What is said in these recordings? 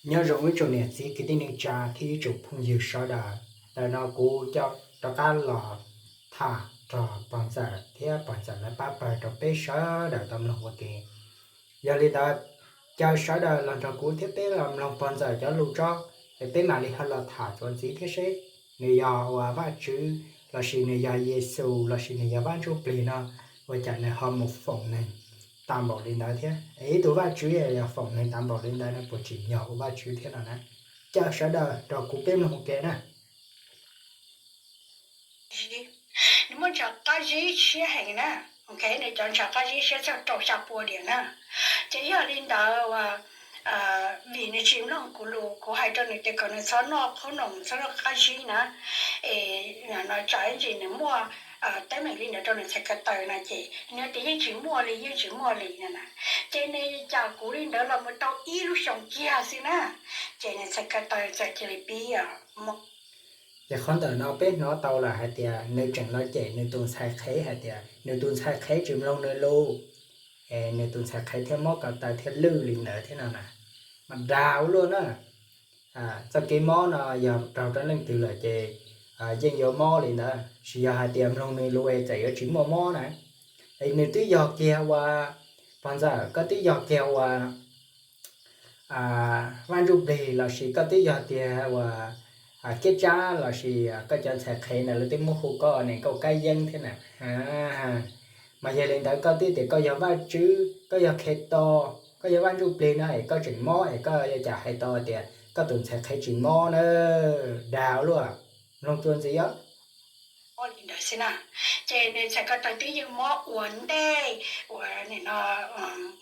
Nyob zoo ib tsoom niam txiv kwv tij neej tsa thiab ib tsoom phooj ywg sawv daws, ntawm no kuv coj rov qab los tham rau pog ntxawm thiab pog ntxawm lawv pab pawg rau peb sawv daws tau mloog ua ke. Yog li ntawd, caw sawv daws los nrog kuv thiab peb los mloog pog ntxawm cov lus tso, es peb mam li ho los tham txuas ntxiv thiab seb nws yog uas Vajtswv lossis nws yog Yexus lossis nws yog Vaj Ntsuj Plig no, ua cas nws ho mus foom neeg tas npaum li ntawd thiab? Es ib tug Vajtswv yog foom neeg tas npaum li ntawd no puas tsim nyog ua Vajtswv thiab no na? Caw sawv daws nrog kuv peb mloog ua ke na. Nws muaj ntshav qab zib siab heev na, nws cov ntshav qab zib siab txog rau xya pua diam na. Ces yog li ntawd uas vim nws tsis mloog kuv lus, kuv hais rau nws tias kom nws txhob noj qhob noom, txhob noj qab zib na, es no tsam ib ntsis nws muaj teeb meem li ntawd rau nws txhais ko taw no ces nws tias yeej tsis muaj li, yeej tsis muaj li no na. Ces nws cam kuv li ntawd los mus tau ib lub xyoos kiag xwb na, ces nws txhais ko taw txawm cia li pib mob. Ces qhov ntawm no peb hnov tau lawm hais tias nws tseem los cem nws tus ntxhais qhev hais tias nws tus ntxhais qhev tsis mloog nws lus, es nws tus ntxhais qhev thiaj mob ko taw thiaj lwj li ntawd thiab no na. Mas dag ua luaj na. Txoj kev mob no yog raug rau leej twg lawm ces yeej yuav mob li ntawd, tsis yog hais tias mloog nws lus es txawm yuav tsis muaj mob na. Es nws twb yog kiag ua, pog ntxawm, koj twb yog kiag ua Vaj Ntsuj Plig lossis koj twb yog tiag ua Kiab Tsab lossis koj cov ntxhais qhev ntawd lawv twb muab hu koj niam nkauj kab yeeb thiab na. Mas yog li ntawd koj twb tias koj yog Vajtswv, koj yog Khetos, koj yog Vaj Ntsuj Plig no es koj tseem mob es koj yuav cas hais tau tias koj tus ntxhais qhev tsis mob na? Dag ua luaj, mloog txuas ntxiv os. Li ntawd xwb na, ces nws txhais ko taw twb yeej mob ua ntej uas nim no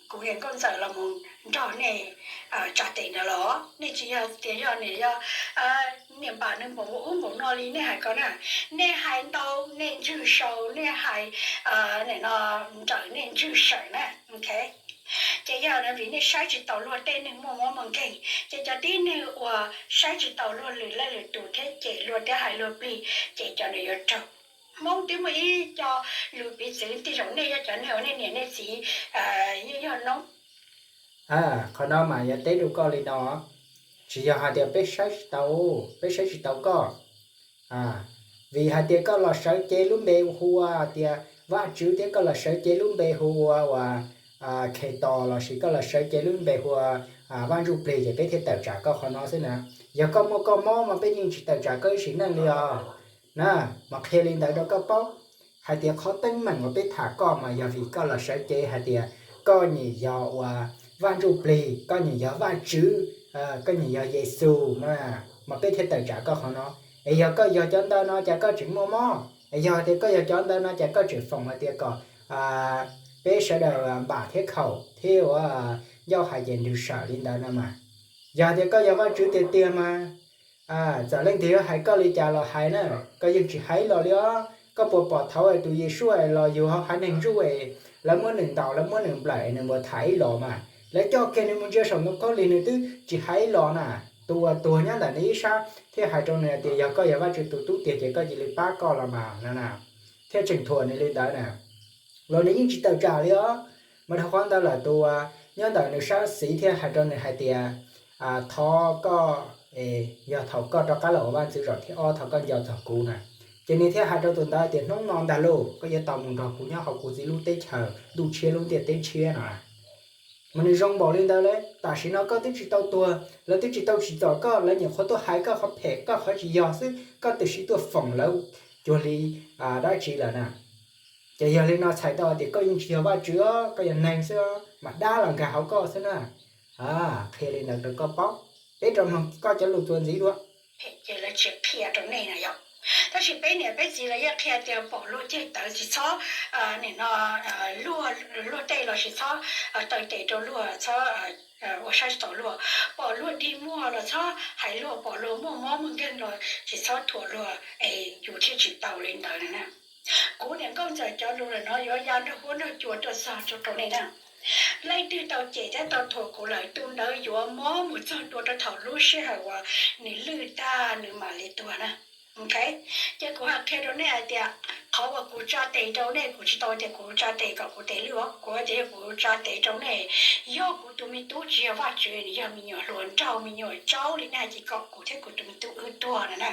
kuv niam nkauj ntxawm los mus nrog nej tsa tes ntawd los. Nej tsis yog tias yog niam, yog niam npam nws npaum ub npaum no li nej hais ko na. Nej hais ntau, nej ntswg sau, nej hais nim no nrawm, nej ntswg sawm na. Ces yog vim nej saib tsis taus luag tej neeg muaj mob muaj nkeeg, ces cov tib neeg uas saib tsis taus luag lwm leej lwm tus thiab cem luag thiab hais luag plig, ces cov ntawd yuav raug. Hmoob twb muaj ib co lus piv txwv, tej zaum nej yog cov neeg uas nej niam nej txiv yeej yog noob. Qhov no mas yog teb rau koj li no, tsis yog hais tias peb saib tsis tau, peb saib tsis tau koj. Vim hais tias koj los sawv cev lub npe hu ua tias Vajtswv thiab koj los sawv cev lub npe hu ua uas Khetos lossis koj los sawv cev lub npe hu ua Vaj Ntsuj Plig ces peb thiaj tawm tsam koj qhov no xwb na. Yog koj muaj koj mob mas peb yeej tsis tawm tsam koj ib sim neej li os. Na, mas qhia li ntawd rau koj paub hais tias qhov teeb meem uas peb tham koj mas yog vim koj los sawv cev hais tias koj nyiam yog uas Vaj Ntsuj Plig, koj nyiam yog Vajtswv, koj nyiam yog Yexus na, mas peb thiaj tawm tsam koj qhov no. Es yog koj yog cov ntawd no cas koj tseem muaj mob? Es yog tias koj yog cov ntawd no cas koj tseem foom hais tias kom peb sawv daws npam thiab khaum thiab ua ncauj hais ces nrwg sawm li ntawd no mas? Yog tias koj yog Vajtswv tiag tiag mas txawm leej twg yuav hais koj li cas los hais na, koj yeej tsis hais ib los li os. Koj puas pom thaum tus Yexus los yug hauv haiv neeg ntsuj es lawv muab nws ntaus, lawv muab nws nplawm, nws puas tham ib los mas? Lawv coj kiag nws mus ntsia saum ntoo khaub lig nws twb tsis hais ib los na. Tus uas tuag nyob ntawm nws ib sab thiaj hais rau nws tias yog koj yog Vajtswv tus tub tiag ces koj cia li pab koj los mas no na, thiaj tseem thuam nws li ntawd na. Los nws yeej tsis tawm tsam li os. Mas dhau qhov ntawd lawm tus uas nyob ntawm nws sab xis thiaj hais rau nws hais tias thov koj, yog thaum koj rov qab los ua vaj ntxwv zaum thib ob thov koj nco txog kuv na. Ces nws thiaj hais rau tus ntawd tias hnub no ntag lauj koj yuav tau mus nrog kuv nyob hauv kuv txiv lub teb chaws ntuj tshiab lub ntiaj teb tshiab no. Mas nws zoo npaum li ntawd li, tam sim no koj twb tsis tau tuag, lawv twb tsis tau tsim txom koj, lawv nyuam qhuav tuaj hais koj qhov phem koj qhov tsis yog xwb koj twb sim tuaj foom lawv cuag li dab tsi lawm na. Ces yog li no txhais tau tias koj yeej tsis yog Vajtswv, koj yog neeg xwb, mas dab los nkag hauv koj xwb na. Qhia li ntawd rau koj paub, peb rov mloog koj cov lus txuas ntxiv dua. Phem ces lawv tsis qhia rau nej na yom. Tab sis peb niam peb txiv lawv yeej qhia tias pom luag ceg tawv tsis txhob nim no luag tej los tsis txhob taw tes rau luag, txhob ua saib tsis taus luag. Pom luag dig muag los txhob hais luag, pom luag muaj mob muaj nkeeg los tsis txhob thuam luag es yus thiaj tsis tau li ntawd na. Kuv niam nkauj ntxawm cov lus lawm no yuav ya nrog huab nrog cua tuaj txog rau nej na. Leej twg tau cem thiab tau thuam kuv lawm tus ntawd yuav mob mus txog tua rau thaum lub sij hawm uas nws lwj tag nws mam li tuag na. Ok, ces kuv hais qhia rau nej hais tias qhov uas kuv tsa tes rau nej, kuv tsis tau tias kuv tsa tes kom kuv tes lwj os, kuv tias yog kuv tsa tes rau nej, yog kuv tus me tub tsis yog Vajtswv, nws yog me nyuam hluas nraug me nyuam tsaub li nej hais ces kom kuv thiab kuv tus me tub wb tuag no na.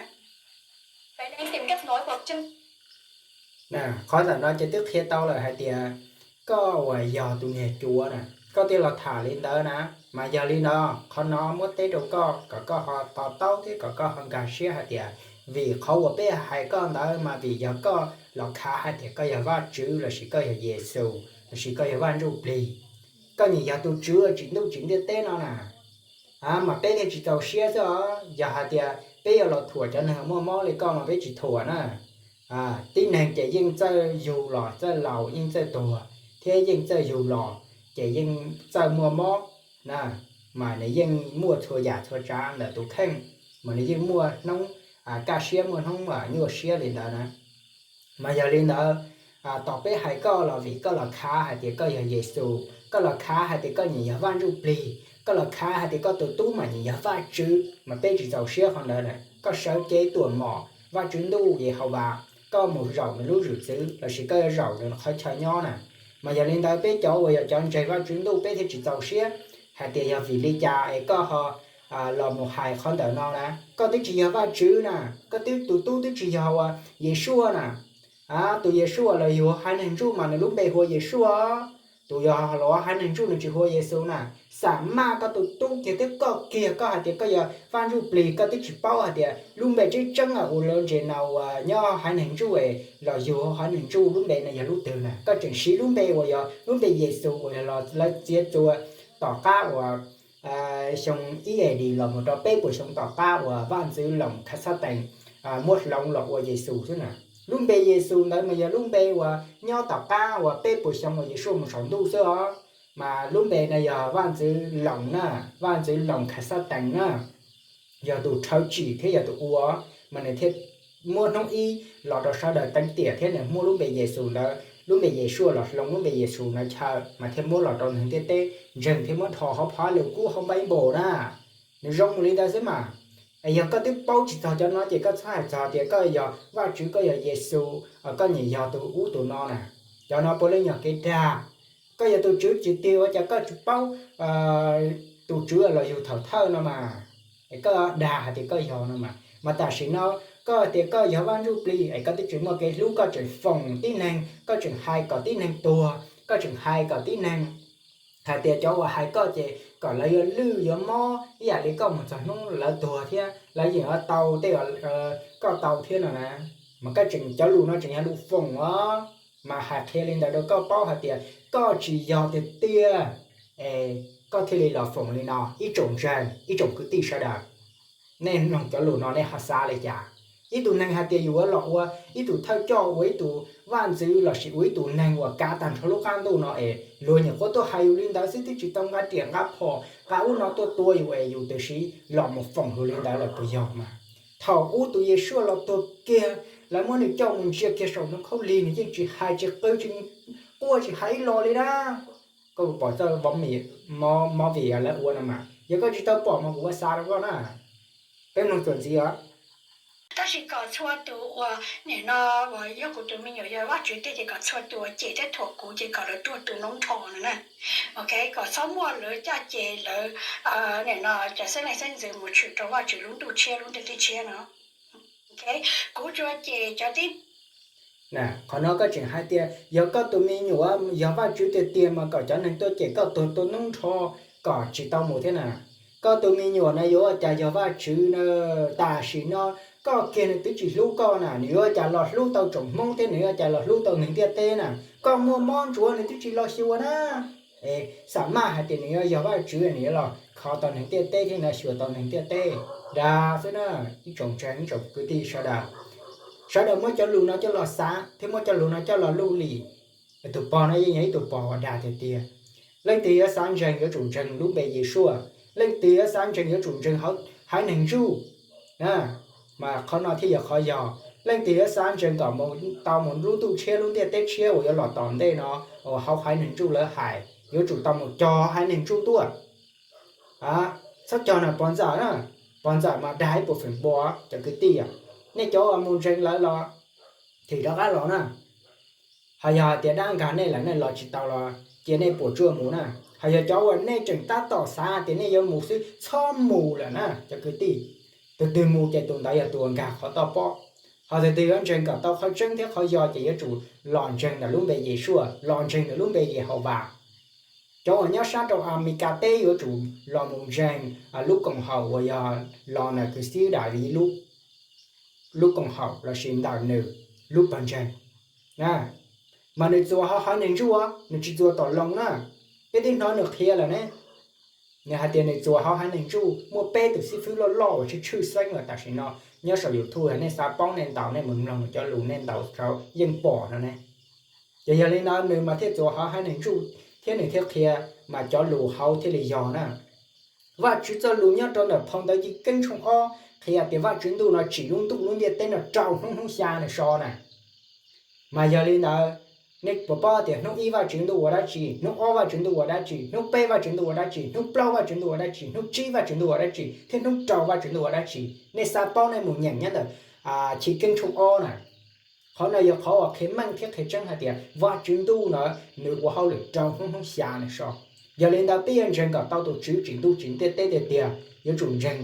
Qhov ntawm no ces twb qhia tau lawm hais tias koj uas yog tus niag cuav na, koj thiaj los tham li ntawd na. Mas yog li no, qhov no muab teb rau koj kom koj ho to taub thiab kom koj ho nkag siab hais tias vim qhov uas peb hais koj ntawd mas vim yog koj los khav hais tias koj yog Vajtswv lossis koj yog Yexus lossis koj yog Vaj Ntsujplig. Koj nyiam yog tus tswv tsim ntuj tsim ntiaj teb no na. Mas peb thiaj tsis txaus siab xwb os. Yog hais tias peb yuav los thuam cov neeg muaj mob li koj mas peb tsis thuam na. Tib neeg ces yeej txawj yug los txawj laus yeej txawj tuag, thiab yeej txawj yug los ces yeej txawj muaj mob na. Mas nws yeej muaj txhua yam txhua tsav ntawm tus kheej, mas nws yeej muaj hnub kaj siab muaj hnub nyuaj siab li ntawd na. Mas yog li ntawd, tom peb hais koj los vim koj los khav hais tias koj yog Yexus, koj los khav hais tias koj nyiam yog Vaj Ntsujplig, koj los khav hais tias koj tus tub mas nyiam yog Vajtswv, mas peb tsis txaus siab qhov ntawd na. Koj sawv cev tuam mom Vajtswv ntuj Yehauvas, koj mus zaum nws lub zwm txwv lossis koj yuav zaum nws qhov chaw nyob na. Mas yog li ntawd peb cov uas yog cov ntseeg Vajtswv ntuj peb thiaj tsis txaus siab hais tias yog vim li cas es koj ho los mus hais qhov ntawm no na. Koj twb tsis yog Vajtswv na, koj twb tus tub twb tsis yog uas Yeshua na. Tus Yeshua los yug haiv neeg Ntsuj mas nws lub npe hu ua Yeshua. Tus yog los haiv neeg Ntsuj nws tsis hu ua Yexus na. Xam maj koj tus tub kiag thiab koj kiag koj hais tias koj yog Vaj Ntsujplig, koj twb tsis paub hais tias lub npe tseeb tseeb uas lawv ntse no uas nyob haiv neeg Ntsuj los yug haiv neeg Ntsuj lub npe no yog lub twg na. Koj tseem siv lub npe uas yog lub npe Yexus uas yog los lawv txiav txuas tom qab uas xyoo ib A D los mus rau peb puas xyoo tom qab uas vaj ntxwv Loos Khasatee muab hloov los ua Yexus xwb na. Lub npe Yexus ntawd mas yog lub npe uas nyob tom qab uas peb puas xyoo uas Yeshua mus saum ntuj xwb os. Mas lub npe no yog vaj ntxwv Loos na, vaj ntxwv Loos Khasatee na, yog tus rhawv tsim thiab yog tus ua, mas nws thiaj muab hnub ib los rau sawv daws teev tiam thiab nws muab lub npe Yexus ntawd, lub npe Yeshua los hloov lub npe Yexus ntawd chaw mas thiaj muab los rau neeg ntiaj teb ntseeg thiab muab dhos hauv phau Lus Kub hauv Npaiv Npaum na. Nws zoo mus li ntawd xwb mas. Es yog koj twb paub tsis txog cov no ces koj txhob hais txog tias koj yog Vajtswv, koj yog Yexus, koj nyiam yog tus ub tus no na. Cov no puav leej yog kev dag. Koj yog tus Tswv tiag tiag ua cas koj tsis paub tus Tswv los yug thaum thawj no mas? Es koj dag hais tias koj yog no mas, mas tam sim no koj tias koj yog Vaj Ntsujplig es koj twb tsis muaj kev hlub, koj tseem foom tib neeg, koj tseem hais kom tib neeg tuag, koj tseem hais kom tib neeg hais tias cov uas hais koj ces kom lawv yuav lwj yuav mob ib yam li koj mus txog hnub lawv tuag thiab lawv yeej yuav tau tej uas koj tau thiab no na. Mas koj tseem cov lus no tseem yog lus foom os. Mas hais qhia li ntawd rau koj paub hais tias koj tsis yog tiag tiag, es koj thiaj li los foom li no. Ib tsoom ntseeg, ib tsoom kwv tij sawv daws, nej mloog cov lus no nej ho xav li cas? Ib tug neeg hais tias yus yuav los ua ib tug thawj coj, ua ib tug vaj ntxwv lossis ua ib tug neeg uas kav tag nrho lub qab ntuj no es luag nyuam qhuav tuaj hais yus li ntawd xwb, twb tsis tau nqa riam nqa phom nqa ub no tuaj tua yus es yus tam sim los mus foom luag li ntawd lawm puas yog mas? Thaum ub tus Yeshua los tuag kiag, lawv muab nws coj mus ntsia kiag saum ntoo khaub lig, nws yeej tsis hais tsis qw tsis quaj tsis hais ib lo li na. Koj puas pom txoj movie lawv ua no mas? Yog koj tsis tau pom mas kuv ua xav rau koj na. Peb mloog txuas ntxiv os. Tab sis kom txhua tus uas nim no uas yog kuv tus me nyuam yog Vajtswv tiag ces kom txhua tus uas cem thiab thuam kuv ces kom lawv tuag tu noob nrho no na. Ok, kom txhob muaj lawv caj ces lawv nim no cov xeeb leej xeeb ntxwv mus tshwm rau Vajtswv lub ntuj tshiab lub ntiaj teb tshiab no. Ok, kuv tsuas cem cov tib. Qhov no koj tseem hais tias yog koj tus me nyuam yog Vajtswv tiag tiag mas kom cov neeg tuaj cem koj tuag tu noob nrho kom tsis tau mus thiab na. Koj tus me nyuam na yuav ua cas yog Vajtswv na? Tam sim no koj kiag nws twb tsis hlub koj na, nws yuav ua cas los hlub tau tsoom Hmoob thiab nws yuav ua cas los hlub tau neeg ntiaj teb na? Koj muaj mob ntsuav nws twb tsis los xyuas na. Xam maj hais tias nws yuav yog Vajtswv nws yuav los kho tau neeg ntiaj teb thiab nws xyuas tau neeg ntiaj teb. Dag xwb na, ib tsoom ntseeg ib tsoom kwv tij sawv daws. Sawv daws muab cov lus no coj los xav thiab muab cov lus no coj los luj lim. Tus pog no yeej yog ib tug pog uas dag tiag tiag. Leej twg yuav xav ntseeg yuav tsum ntseeg lub npe Yeshua. Leej twg yuav xav ntseeg yuav tsum ntseeg haiv neeg Ntsuj. Mas qhov no thiaj yog qhov yog. Leej twg yuav xav ntseeg kom mus tau mus lub ntuj tshiab lub ntiaj teb tshiab uas yuav los tom ntej no, uas hauv haiv neeg Ntsuj lawv hais, yuav tsum tau mus cog haiv neeg Ntsuj tuaj. Txhob cog na pog ntxawm na, pog ntxawm mas dag ib puas feem pua cov kwv tij. nej cov uas mus ntseeg lawv los thim rov qab los na. Ho yog hais tias dab nkag nej lawm nej los tsis tau los cia nej puas tsuaj mus na. Ho yog cov uas nej tseem tab tom xav tias nej yuav mus xwb txhob mus lawm na cov kwv tij. Tus twg mus ces tus ntawd yog tus uas nkag qhov toj pob. Ho tus twg yuav ntseeg kom tau qhov tseeb thiab qhov yog ces yuav tsum los ntseeg ntawm lub npe Yeshua, los ntseeg ntawm lub npe Yehauvas. Cov uas nyob sab rau Amelikas teb yuav tsum los mus ntseeg lub koom haum uas yog los ntawm kwv xib dam li lub koom haum lossis ntawm nws lub pawg ntseeg. Mas nws txuas hauv haiv neeg ntsuj, nws tsis txuas tom Loos na. Peb twb hnov nws qhia lawm ne. Nws hais tias nws txuas hauv haiv neeg ntsuj, muaj peb tus xib fwb loj loj uas tshwj tshwj xeeb uas tam sim no nyob saum YouTube, yog nej xav paub nej ntaus nej mus mloog nws cov lus nej ntaus rau yeej pom no ne. Ces yog li ntawd nws mas thiaj txuas hauv haiv neeg ntsuj thiab nws thiaj qhia, mas cov lus hauv thiaj li yog na. Vajtswv txoj lus nyob rau ntawm phau ntawv Chiv Keeb tshooj ob qhia tias Vajtswv ntuj no tsim lub ntuj lub ntiaj teb no rau hnub hnub xya nws so na. Mas yog li ntawd, nej puas paub tias hnub ib Vajtswv ntuj ua dab tsi, hnub ob Vajtswv ntuj ua dab tsi, hnub peb Vajtswv ntuj ua dab tsi, hnub plaub Vajtswv ntuj ua dab tsi, hnub tsib Vajtswv ntuj ua dab tsi thiab hnub rau Vajtswv ntuj ua dab tsi? Nej xav paub nej mus nyeem nyob ntawm Chiv Keeb tshooj ob na. Qhov no yog qhov uas qhia meej thiab qhia tseeb hais tias Vajtswv ntuj no nws ua hauj lwm rau hnub hnub xya nws so. Yog li ntawd peb yuav ntseeg kom tau tus Tswv tsim ntuj tsim ntiaj teb tiag tiag yuav tsum ntseeg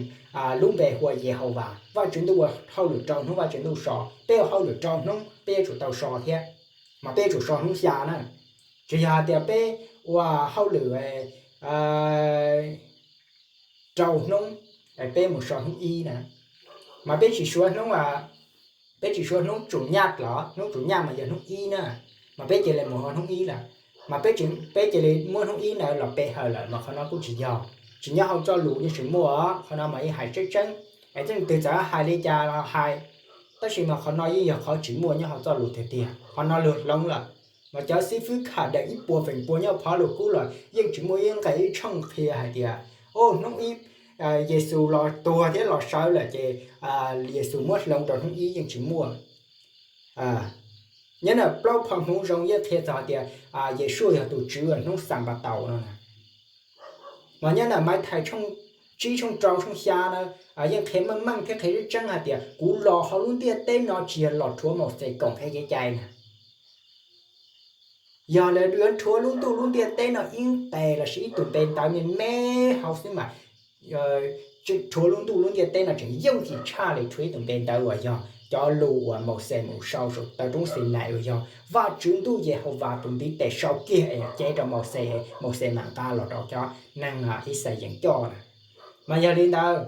lub npe hu ua Yehauvas. Vajtswv ntuj ua hauj lwm rau hnub Vajtswv ntuj so, peb ua hauj lwm rau hnub peb yuav tsum tau so thiab, mas peb yuav tsum so hnub xya na. Tsis yog hais tias peb ua hauj lwm rau hnub, peb mus so hnub ib na. Mas peb tsis suav hnub, peb tsis suav hnub tsum nyaj los, hnub tsum nyaj mas yog hnub ib na, mas peb cia li mus ua hnub ib lawm. Mas peb cia li muab hnub ib ntawd los pe hawm lawm mas qhov no kuj tsis yog, tsis nyob hauv txoj lus yeej tsis muaj. Qhov no mas yeej hais tseeb tseeb, es leej twg txawm hais li cas los hais, tab sis mas qhov no yeej yog qhov tsis muaj nyob hauv txoj lus tiag tiag. Qhov no luag hloov lawm, mas cov xib fwb kham daim ib puas feem pua nyob phov lus kub los yeej tsis muaj ib nqe ib tshooj qhia hais tias hnub ib Yexus los tuag thiab los sawv lawm ces Yexus muab hloov rau hnub ib, yeej tsis muaj. Nyob ntawm plaub phau Hmoov Zoo yeej qhia txog tias Yeshua yog tus Tswv hnub Xanpataus no na. Mas nyob ntawm Mathais tshooj tsib, tshooj rau, tshooj xya na, yeej qhia meej meej thiab qhia tseeb tseeb hais tias kuv los hauv lub ntiaj teb no tsis yog los rhuav Mauxes koom kev cai na. Yog lawv yuav rhuav lub ntuj lub ntiaj teb no ib nqes lossis ib tug npe ntawv me me hauv xwb mas, rhuav lub ntuj lub ntiaj teb no tseem yooj yim tshaj li rhuav ib tug npe ntawv uas yog cov lus uas Mauxes mus sau saum taw roob Xinais uas yog Vajtswv ntuj Yehauvas tus ntiv tes sau kiag es cev rau Mauxes, Mauxes mam nqa los rau cov neeg Ixayees coj na. Mas yog li ntawd,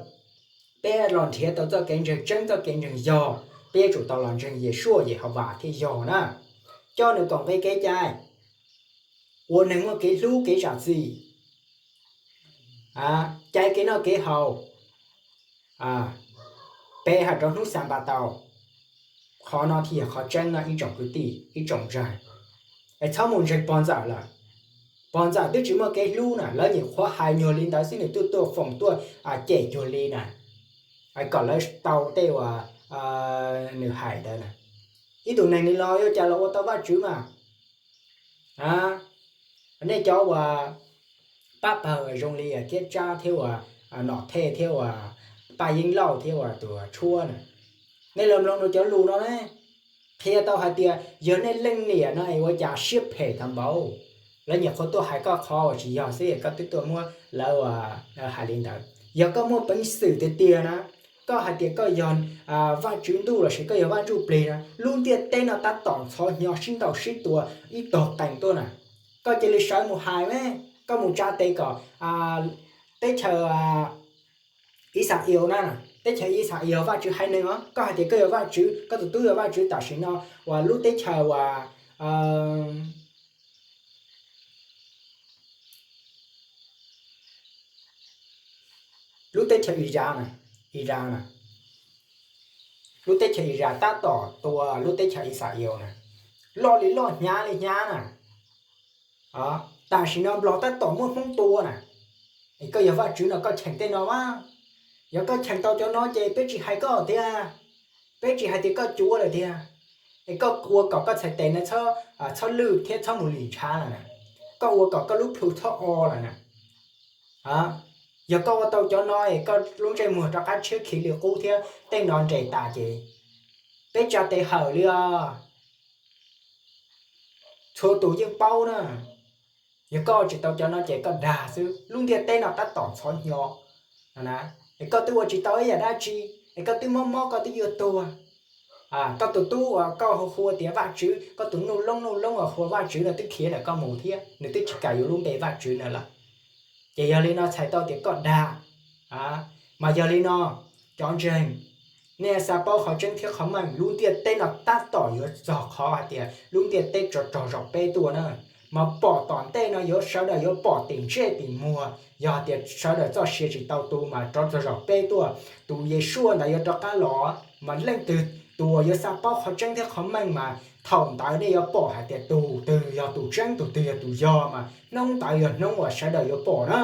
peb los nrhiav tau txoj kev ntseeg tseeb txoj kev ntseeg yog, peb yuav tsum tau los ntseeg Yeshua Yehauvas thiaj yog na. Coj nws koom nqe kev cai, ua neeg muaj kev hlub kev zam txim, cai kev noj kev haus, pe hawm rau hnub Xanpataus. Qhov no thiaj yog qhov tseeb no ib tsoom kwv tij ib tsoom ntseeg. Es txhob mus ntseeg pog ntxawm lawm. Pog ntxawm twb tsis muaj kev hlub na, lawv nyuam qhuav hais nyuag li ntawd xwb nws twb tuaj foom tuaj cem cuag li na, kom lawv tau tej uas nws hais ntawd na. Ib tug neeg li no yuav cas los ua tau Vajtswv mas? Nej cov uas pab pawg zoo li Kiab Tsab thiab uas Nom Thej thiab uas Paj Yeeb Lauj thiab uas tus Tshuab na, nej los mloog nws cov lus no ne, qhia tau hais tias yog nej leej niam no es ua cas siab phem tag npaum. Lawv nyuam qhuav tuaj hais koj qhov uas tsis yog xwb es koj twb tuaj muab lawv hais li ntawd. Yog koj muaj peev xwm tiag tiag na, koj hais tias koj yog Vajtswv ntuj lossis koj yog Vaj Ntsuj Plig na, lub ntiaj teb no tab tom ntxhov hnyo sib ntaus sib tua ib tog qees tuaj na. Koj cia li sawv mus hais me, koj mus tsa tes kom teb chaws Ixayees na, teb chaws Ixayees yog Vajtswv haiv neeg os. Koj hais tias koj yog Vajtswv, koj tus tub yog Vajtswv tam sim no uas lub teb chaws uas lub teb chaws Iran na, Iran na, lub teb chaws Iran tab tom tua lub teb chaws Ixayees na, loj li loj hnyav li hnyav na. Tam sim no Nplog tab tom muab Hmoob tua na, es koj yog Vajtswv no koj cheem tej no mas. Yog koj cheem tau cov no ces peb tsis hais koj thiab, peb tsis hais tias koj cuav lawm tiag. Es koj ua kom koj txhais tes no txhob lwj thiab txhob mus lim ntshav lawm na, koj ua kom koj lub plhu txhob o lawm na. Yog koj ua tau cov no es koj lub ntsej muag rov qab tshiab khi li qub thiab tej no nres tas ces Peb tsa tes hawm li os. Txhua tus yeej paub na. Yog koj tsis tau cov no ces koj dag xwb. Lub ntiaj teb no tab tom ntxhov hnyo no na, es koj twb ua tsis tau ib yam dab tsi, es koj twb mob mob koj twb yuav tuag. Koj tus tub uas koj hu hu tias Vajtswv, koj tus nuj loob nuj loob uas hu ua Vajtswv no twb khiav ntawm koj mus thiab, nws twb tsis kam yuav lub npe Vajtswv na lawm. Ces yog li no txhais tau tias koj dag. Mas yog li no, cov ntseeg, nej xav paub qhov tseeb thiab qhov meej, lub ntiaj teb no tab tom yuav txog qhov hais tias lub ntiaj teb tso rog zaum peb tuaj na. Mas pom tom ntej no yuav sawv daws yuav pom tim ntsej tim muag, yog tias sawv daws txoj sia tsis tau tu mas rov txog zaum peb tuaj, tus Yesuaj ntawd yuav rov qab los. Mas leej twg tus uas yuav xav paub qhov tseeb thiab qhov meej mas thaum ntawd nej yuav pom hais tias tus twg yog tus tseeb, tus twg yog tus yog, mas hnub ntawd yog hnub uas sawv daws yuav pom na.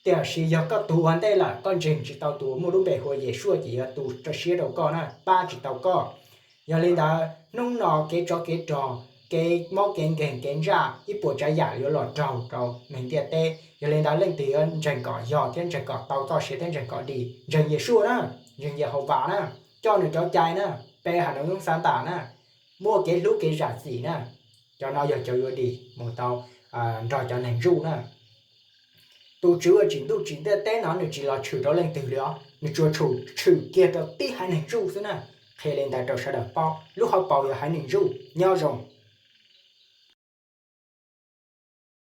Tiam sis yog koj tuag ua ntej lawm, koj ntseeg tsis tau tus uas muaj lub npe hu ua Yesuaj ces yuav tu siab rau koj na, pab tsis tau koj. Yog li ntawd hnub no kev tsov kev rog, kev mob kev nkeeg kev ntsaj, ib puas tsav yam yuav los raug rau neeg ntiaj teb. Yog li ntawd leej twg yuav ntseeg kom yog thiab ntseeg kom tau txoj sia thiab ntseeg kom dim, ntseeg Yesuaj na, ntseeg Yehauvas na, coj nws cov cai na, pe Hav Noos Xav Ntas na, muaj kev hlub kev zam txim na, cov no yog cov yuav dim mus tau nrog cov neeg ntsuj na. Tus Tswv uas tsim ntuj tsim ntiaj teb no nws tsis los tshwm rau leej twg li os, nws tsuas tshwm kiag rau tib haiv neeg ntsuj xwb na. Qhia li ntawd rau sawv daws paub, lub hauv paus yog haiv neeg ntsuj. Nyob zoo.